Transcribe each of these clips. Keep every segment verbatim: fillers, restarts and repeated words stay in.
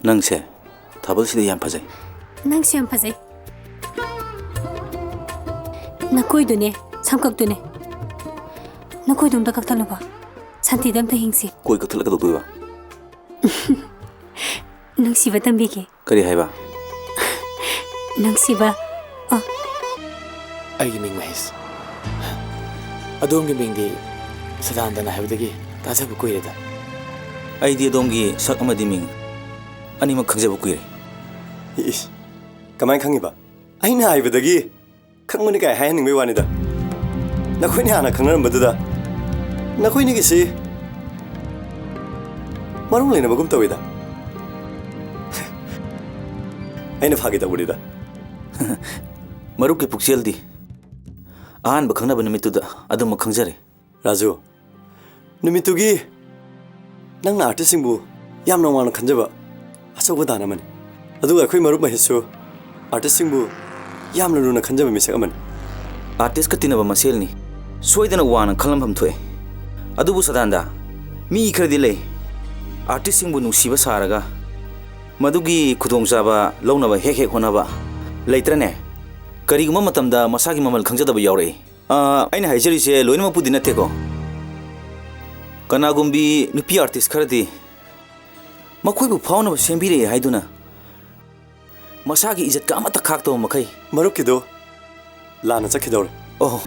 ꯅꯪꯁꯦ ꯊꯥꯕꯜꯁꯤꯗ ꯌꯥꯝ ꯐꯖꯩ꯫ ꯅꯪꯁꯦ ꯌꯥꯝ ꯐꯖꯩ꯫ ꯅꯀꯣꯏꯗꯨꯅꯦ, ꯁꯝꯀꯛꯇꯨꯅꯦ꯫ ꯅꯀꯣꯏꯗꯣ ꯑꯝꯇ ꯀꯛꯊꯠꯂꯨꯕ꯫ ꯁꯥꯟꯇꯤꯗ ꯑꯝꯇ ꯍꯤꯡꯁꯤ꯫ ꯀꯣꯏ ꯀꯛꯊꯠꯂꯒ ꯀꯩꯗꯧꯗꯣꯏꯕ? ꯅꯨꯡꯁꯤꯕ ꯇꯝꯕꯤꯒꯦ꯫ ꯀꯔꯤ ꯍꯥꯏꯕ? ꯅꯨꯡꯁꯤꯕ꯫ ꯑ꯫ ꯑꯩꯒꯤ ꯃꯤꯡ ꯃꯍꯦꯁ꯫ ꯑꯗꯣꯝꯒꯤ ꯃꯤꯡꯗꯤ ꯁꯗꯥꯅꯟꯗꯅ ꯍꯥꯏꯕꯗꯒꯤ ꯇꯥꯖꯕ ꯀꯨꯏꯔꯦꯗ꯫ ꯑꯩꯗꯤ ꯑꯗꯣꯝꯒꯤ ꯁꯛ ꯑꯃꯗꯤ ꯃꯤꯡ ꯑꯅꯤꯃꯛ ꯈꯪꯖꯕ ꯀꯨꯏꯔꯦ꯫ ꯏꯁ, ꯀꯃꯥꯏꯅ ꯈꯪꯉꯤꯕ? ꯑꯩꯅ ꯍꯥꯏꯕꯗꯒꯤ ꯈꯪꯕꯅꯤ ꯀꯥꯏ ꯍꯥꯏꯍꯟꯅꯤꯡꯕꯩ ꯋꯥꯅꯤꯗ꯫ ꯅꯈꯣꯏꯅ ꯍꯥꯟꯅ ꯈꯪꯅꯔꯝꯕꯗꯨꯗ ꯅꯈꯣꯏꯅꯤꯒꯤꯁꯤ ꯃꯔꯨꯝ ꯂꯩꯅꯕꯒꯨꯝ ꯇꯧꯋꯤꯗ꯫ ꯑꯩꯅ ꯐꯥꯒꯤ ꯇꯧꯕꯅꯤꯗ꯫ ꯃꯔꯨꯞꯀꯤ ꯄꯨꯛꯆꯦꯜꯗꯤ ꯑꯍꯥꯟꯕ ꯈꯪꯅꯕ ꯅꯨꯃꯤꯠꯇꯨꯗ ꯑꯗꯨꯃꯛ ꯈꯪꯖꯔꯦ꯫ ꯔꯥꯖꯨ, ꯅꯨꯃꯤꯠꯇꯨꯒꯤ ꯅꯪꯅ ꯑꯥꯔꯇꯤꯁꯁꯤꯡꯕꯨ ꯌꯥꯝꯅ ꯋꯥꯡꯅ ꯈꯟꯖꯕ ꯑꯆꯧꯕ ꯗꯥꯟ ꯑꯃꯅꯤ꯫ ꯑꯗꯨꯒ ꯑꯩꯈꯣꯏ ꯃꯔꯨꯞ ꯃꯍꯦꯁꯁꯨ ꯑꯥꯔꯇꯤꯁꯁꯤꯡꯕꯨ ꯌꯥꯝꯅ ꯂꯨꯅ ꯈꯟꯖꯕ ꯃꯤꯁꯛ ꯑꯃꯅꯤ꯫ ꯑꯥꯔꯇꯤꯁꯀ ꯇꯤꯟꯅꯕ ꯃꯁꯦꯜꯅꯤ꯫ ꯁꯣꯏꯗꯅ ꯋꯥꯡꯅ ꯈꯜꯂꯝꯐꯝ ꯊꯣꯛꯑꯦ꯫ ꯑꯗꯨꯕꯨ ꯁꯗꯥꯟꯗ, ꯃꯤ ꯈꯔꯗꯤ ꯂꯩ, ꯑꯥꯔꯇꯤꯁꯁꯤꯡꯕꯨ ꯅꯨꯡꯁꯤꯕ ꯁꯥꯔꯒ ꯃꯗꯨꯒꯤ ꯈꯨꯗꯣꯡꯆꯥꯕ ꯂꯧꯅꯕ ꯍꯦꯛ ꯍꯦꯛ ꯍꯣꯠꯅꯕ꯫ ꯂꯩꯇ꯭ꯔꯅꯦ? ꯀꯔꯤꯒꯨꯝꯕ ꯃꯇꯝꯗ ꯃꯁꯥꯒꯤ ꯃꯃꯜ ꯈꯪꯖꯗꯕ ꯌꯥꯎꯔꯛꯏ꯫ ꯑꯥ, ꯑꯩꯅ ꯍꯥꯏꯖꯔꯤꯁꯦ ꯂꯣꯏꯅꯃꯛꯄꯨꯗꯤ ꯅꯠꯇꯦꯀꯣ꯫ ꯀꯅꯥꯒꯨꯝꯕꯤ ꯅꯨꯄꯤ ꯑꯥꯔꯇꯤꯁ ꯈꯔꯗꯤ ꯃꯈꯣꯏꯕꯨ ꯐꯥꯎꯅꯕ ꯁꯦꯝꯕꯤꯔꯛꯑꯦ ꯍꯥꯏꯗꯨꯅ ꯃꯁꯥꯒꯤ ꯏꯖꯠꯀ ꯑꯃꯠꯇ ꯈꯥꯛꯇꯕ ꯃꯈꯩ꯫ ꯃꯔꯨꯞꯀꯤꯗꯣ ꯂꯥꯟꯅ ꯆꯠꯈꯤꯗꯧꯔꯦ꯫ ꯑꯣꯍꯣ꯫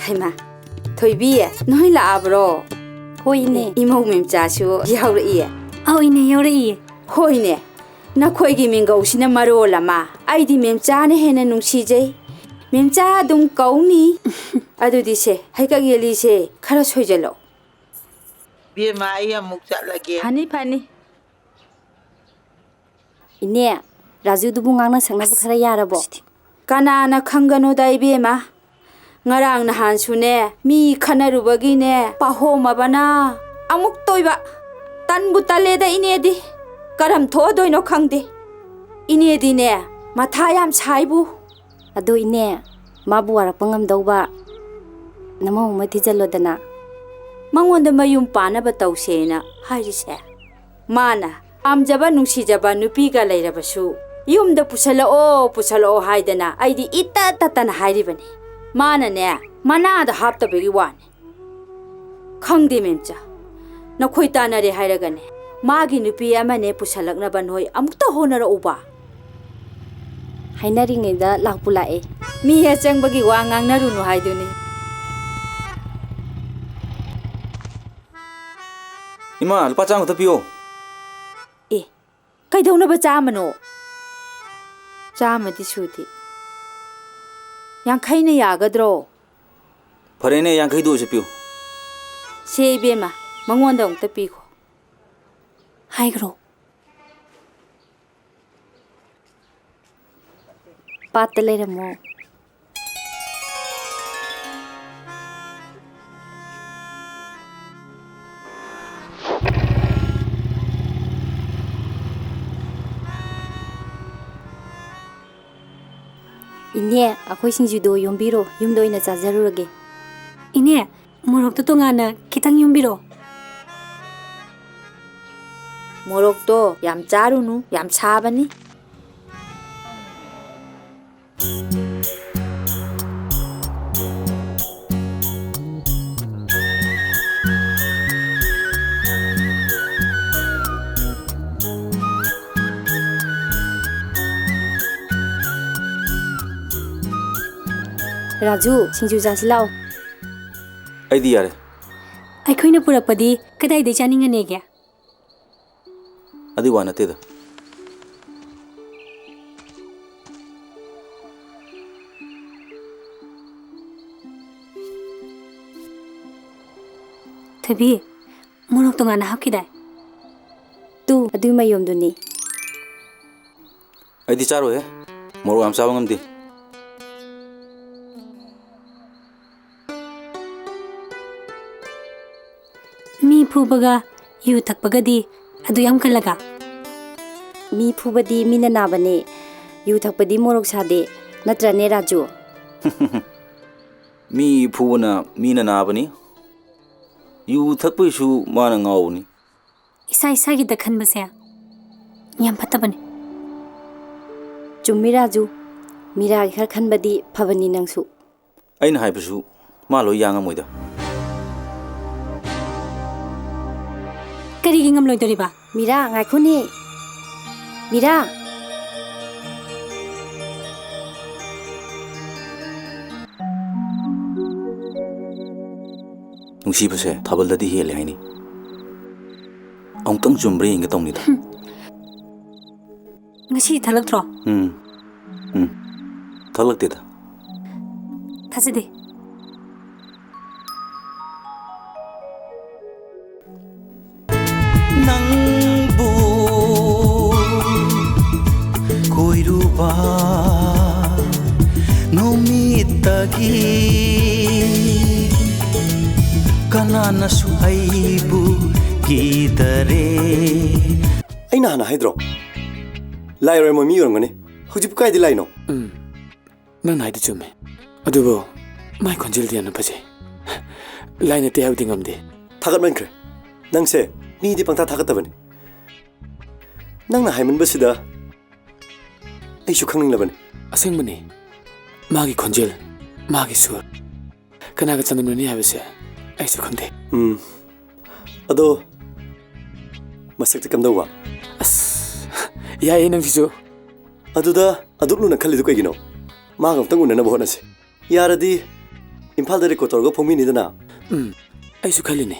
ꯍꯩꯃꯥ, ꯊꯣꯏꯕꯤ, ꯅꯣꯏ ꯂꯥꯛꯑꯕ꯭ꯔꯣ? ꯍꯣꯏꯅꯦ꯫ ꯏꯃꯧ ꯃꯦꯝꯆꯥꯁꯨ ꯌꯥꯎꯔꯛꯏꯌꯦ꯫ ꯑꯧ, ꯏꯅꯦ, ꯌꯥꯎꯔꯛꯏꯌꯦ꯫ ꯍꯣꯏꯅꯦ, ꯅꯈꯣꯏꯒꯤ ꯃꯤꯡꯒꯧꯁꯤꯅ ꯃꯔꯣꯜ ꯑꯃ, ꯑꯩꯗꯤ ꯃꯦꯝꯆꯥꯅ ꯍꯦꯟꯅ ꯅꯨꯡꯁꯤꯖꯩ꯫ ꯃꯦꯝꯆꯥ ꯑꯗꯨꯝ ꯀꯧꯅꯤ꯫ ꯑꯗꯨꯗꯤ ꯁꯦ, ꯍꯩꯀꯛ ꯌꯦꯂꯤꯁꯦ ꯈꯔ ꯁꯣꯏꯖꯜꯂꯣ꯫ ꯕꯦꯝꯃ, ꯑꯩ ꯑꯃꯨꯛ ꯆꯠꯂꯒꯦ꯫ ꯐꯅꯤ, ꯐꯅꯤ꯫ ꯏꯅꯦ, ꯔꯥꯖꯨꯗꯨꯕꯨ ꯉꯥꯡꯅ ꯁꯛꯅꯕ ꯈꯔ ꯌꯥꯔꯕꯣ? ꯀꯅꯥꯅ ꯈꯪꯒꯅꯣꯗ ꯏꯕꯦꯝꯃ? ꯉꯔꯥꯡ ꯅꯍꯥꯟꯁꯨꯅꯦ, ꯃꯤ ꯈꯠꯅꯔꯨꯕꯒꯤꯅꯦ, ꯄꯥꯍꯣꯝꯃꯕꯅ ꯑꯃꯨꯛ ꯇꯣꯏꯕ꯫ ꯇꯟꯕꯨ ꯇꯜꯂꯦꯗ ꯏꯅꯦꯗꯤ꯫ ꯀꯔꯝ ꯊꯣꯛꯑꯗꯣꯏꯅꯣ ꯈꯪꯗꯦ꯫ ꯏꯅꯦꯗꯤꯅꯦ, ꯃꯊꯥ ꯌꯥꯝ ꯁꯥꯏꯕꯨ꯫ ꯑꯗꯣ ꯏꯅꯦ, ꯃꯥꯕꯨ ꯋꯥꯔꯛꯄ ꯉꯝꯗꯧꯕ ꯅꯃꯧ ꯑꯃ ꯊꯤꯖꯜꯂꯣꯗꯅ꯫ ꯃꯉꯣꯟꯗ ꯃꯌꯨꯝ ꯄꯥꯟꯅꯕ ꯇꯧꯁꯦꯅ ꯍꯥꯏꯔꯤꯁꯦ꯫ ꯃꯥꯅ ꯄꯥꯝꯖꯕ ꯅꯨꯡꯁꯤꯖꯕ ꯅꯨꯄꯤꯒ ꯂꯩꯔꯕꯁꯨ ꯌꯨꯝꯗ ꯄꯨꯁꯜꯂꯛꯑꯣ, ꯄꯨꯁꯜꯂꯛꯑꯣ ꯍꯥꯏꯗꯅ ꯑꯩꯗꯤ ꯏꯇꯠ ꯇꯠꯇꯅ ꯍꯥꯏꯔꯤꯕꯅꯤ꯫ ꯃꯥꯅꯅꯦ, ꯃꯅꯥꯗ ꯍꯥꯞꯇꯕꯒꯤ ꯋꯥꯅꯤ꯫ ꯈꯪꯗꯦ ꯃꯦꯝꯆꯥ, ꯅꯈꯣꯏ ꯇꯥꯟꯅꯔꯦ ꯍꯥꯏꯔꯒꯅꯦ, ꯃꯥꯒꯤ ꯅꯨꯄꯤ ꯑꯃꯅꯦ ꯄꯨꯁꯜꯂꯛꯅꯕ ꯅꯣꯏ ꯑꯃꯨꯛꯇ ꯍꯣꯠꯅꯔꯛꯎꯕ꯫ ꯍꯥꯏꯅꯔꯤꯉꯩꯗ ꯂꯥꯛꯄꯨ ꯂꯥꯛꯑꯦ꯫ ꯃꯤ ꯑꯆꯪꯕꯒꯤ ꯋꯥ ꯉꯥꯡꯅꯔꯨꯅꯨ ꯍꯥꯏꯗꯨꯅꯤ꯫ ꯏꯃꯥ, ꯂꯨꯄꯥ ꯆꯥꯝꯃ ꯈꯛꯇ ꯄꯤꯌꯣ꯫ ꯑꯦ, ꯀꯩꯗꯧꯅꯕ ꯆꯥꯝꯃꯅꯣ? ꯆꯥꯝꯃꯗꯤ ꯁꯨꯗꯦ꯫ ꯌꯥꯡꯈꯩꯅ ꯌꯥꯒꯗ꯭ꯔꯣ? ꯐꯔꯦꯅꯦ, ꯌꯥꯡꯈꯩꯗꯨ ꯑꯣꯏꯁꯨ ꯄꯤꯌꯨ꯫ ꯁꯦ ꯏꯕꯦꯝꯃ, ꯃꯉꯣꯟꯗ ꯑꯃꯨꯛꯇ ꯄꯤꯈꯣ꯫ ꯍꯥꯏꯈ꯭ꯔꯣ꯫ ꯄꯥꯠꯇ ꯂꯩꯔꯝꯃꯣ꯫ ꯏꯅꯦ, ꯑꯩꯈꯣꯏ ꯁꯤꯡꯖꯨꯗꯣ ꯌꯣꯝꯕꯤꯔꯣ, ꯌꯨꯝꯗ ꯑꯣꯏꯅ ꯆꯥꯖꯔꯨꯔꯒꯦ꯫ ꯏꯅꯦ, ꯃꯣꯔꯣꯛꯇꯣ ꯇꯣꯉꯥꯟꯅ ꯈꯤꯇꯪ ꯌꯣꯝꯕꯤꯔꯣ꯫ ꯃꯣꯔꯣꯛꯇꯣ ꯌꯥꯝ ꯆꯥꯔꯨꯅꯨ, ꯌꯥꯝ ꯁꯥꯕꯅꯤ꯫ ꯔꯥꯖꯨ, ꯁꯤꯡꯖꯨ ꯆꯥꯁꯤ ꯂꯥꯛꯑꯣ꯫ ꯑꯩꯗꯤ ꯌꯥꯔꯦ꯫ ꯑꯩꯈꯣꯏꯅ ꯄꯨꯔꯛꯄꯗꯤ ꯀꯗꯥꯏꯗꯩ ꯆꯥꯅꯤꯡꯉꯅꯦꯒꯦ? ꯑꯗꯨꯏ ꯋꯥ ꯅꯠꯇꯦꯗ꯫ ꯊꯣꯏꯕꯤ, ꯃꯣꯔꯣꯛ ꯇꯣꯉꯥꯟꯅ ꯍꯥꯞꯈꯤꯗꯥꯏ? ꯇꯨ, ꯑꯗꯨꯏ ꯃꯌꯨꯝꯗꯨꯅꯤ꯫ ꯑꯩꯗꯤ ꯆꯥꯔꯣꯏꯍꯦ, ꯃꯣꯔꯣꯛ ꯌꯥꯝ ꯆꯥꯕ ꯉꯝꯗꯦ꯫ ꯃꯤ ꯐꯨꯕꯒ ꯌꯨ ꯊꯛꯄꯒꯗꯤ ꯑꯗꯨ ꯌꯥꯝ ꯀꯜꯂꯒ? ꯃꯤ ꯐꯨꯕꯗꯤ ꯃꯤꯅ ꯅꯥꯕꯅꯦ, ꯌꯨ ꯊꯛꯄꯗꯤ ꯃꯣꯔꯣꯛ ꯁꯥꯗꯦ, ꯅꯠꯇ꯭ꯔꯅꯦ ꯔꯥꯖꯨ? ꯃꯤ ꯐꯨꯕꯅ ꯃꯤꯅ ꯅꯥꯕꯅꯤ, ꯌꯨ ꯊꯛꯄꯩꯁꯨ ꯃꯥꯅ ꯉꯥꯎꯕꯅꯤ꯫ ꯏꯁꯥ ꯏꯁꯥꯒꯤꯗ ꯈꯟꯕꯁꯦ ꯌꯥꯝ ꯐꯠꯇꯕꯅꯦ꯫ ꯆꯨꯝꯃꯤ ꯔꯥꯖꯨ, ꯃꯤꯔꯥꯒꯤ ꯈꯔ ꯈꯟꯕꯗꯤ ꯐꯕꯅꯤ ꯅꯪꯁꯨ꯫ ꯑꯩꯅ ꯍꯥꯏꯕꯁꯨ ꯃꯥ ꯂꯣꯏ ꯌꯥꯡꯉꯝꯃꯣꯏꯗ꯫ ꯀꯔꯤꯒꯤ ꯉꯝꯂꯣꯏꯗꯣꯔꯤꯕ? ꯃꯤꯔꯥ, ꯉꯥꯏꯈꯣꯅꯦ꯫ ꯃꯤꯔꯥ꯫ ꯅꯨꯡꯁꯤꯕꯁꯦ ꯊꯥꯕꯜꯗꯗꯤ ꯍꯦꯜꯂꯦ ꯍꯥꯏꯅꯤ꯫ ꯑꯃꯨꯛꯇꯪ ꯆꯨꯝꯕ꯭ꯔꯥ ꯌꯦꯡꯒꯦ ꯇꯧꯅꯤꯗ꯫ ꯉꯁꯤ ꯊꯛꯂꯛꯇ꯭ꯔꯣ? ꯎꯝ꯫ ꯎꯝ꯫ ꯊꯛꯂꯛꯇꯦꯗ꯫ ꯊꯥꯖꯗꯦ꯫ ꯅꯪꯕꯨ ꯀꯣꯏꯔꯨꯕ ꯅꯨꯃꯤꯠꯇꯒꯤ ꯀꯅꯥꯅꯁꯨ ꯑꯩꯕꯨ ꯀꯤꯗꯔꯦ꯫ ꯑꯩꯅ ꯍꯥꯟꯅ ꯍꯥꯏꯗ꯭ꯔꯣ? ꯂꯥꯏ ꯑꯣꯏꯔꯝꯃꯣꯏ, ꯃꯤ ꯑꯣꯏꯔꯝꯒꯅꯤ꯫ ꯍꯧꯖꯤꯛꯄꯨ ꯀꯥꯏꯗ ꯂꯥꯏꯅꯣ? ꯎꯝ, ꯅꯪꯅ ꯍꯥꯏꯗꯣ ꯆꯨꯝꯃꯦ꯫ ꯑꯗꯨꯕꯨ ꯃꯥꯏ ꯈꯣꯟꯖꯦꯜꯗꯤ ꯌꯥꯝꯅ ꯐꯖꯩ꯫ ꯂꯥꯏ ꯅꯠꯇꯦ ꯍꯥꯏꯕꯗꯤ ꯉꯝꯗꯦ꯫ ꯊꯥꯒꯠꯃꯟꯈ꯭ꯔꯦ꯫ ꯅꯪꯁꯦ ꯃꯤꯗꯤ ꯄꯪꯊꯥ ꯊꯥꯒꯠꯇꯕꯅꯤ꯫ ꯅꯪꯅ ꯍꯥꯏꯃꯟꯕꯁꯤꯗ ꯑꯩꯁꯨ ꯈꯪꯅꯤꯡꯂꯕꯅꯤ꯫ ꯑꯁꯦꯡꯕꯅꯤ꯫ ꯃꯥꯒꯤ ꯈꯣꯟꯖꯦꯜ, ꯃꯥꯒꯤ ꯁꯨꯔ, ꯀꯅꯥꯒ ꯆꯥꯡꯗꯝꯅꯅꯤ ꯍꯥꯏꯕꯁꯦ ꯑꯩꯁꯨ ꯈꯪꯗꯦ꯫ ꯎꯝ꯫ ꯑꯗꯣ ꯃꯁꯛꯇꯤ ꯀꯝꯗꯧꯕ? ꯑꯁ, ꯌꯥꯏꯌꯦ ꯅꯪꯁꯤꯁꯨ꯫ ꯑꯗꯨꯗ ꯑꯗꯨꯛ ꯂꯨꯅ ꯈꯜꯂꯤꯗꯨ ꯀꯩꯒꯤꯅꯣ? ꯃꯥꯒ ꯑꯝꯇꯪ ꯎꯅꯅꯕ ꯍꯣꯠꯅꯁꯤ꯫ ꯌꯥꯔꯗꯤ ꯏꯝꯐꯥꯜꯗ record ꯇꯧꯔꯒ ꯐꯣꯡꯃꯤꯅꯤꯗꯅ꯫ ꯎꯝ, ꯑꯩꯁꯨ ꯈꯜꯂꯤꯅꯦ꯫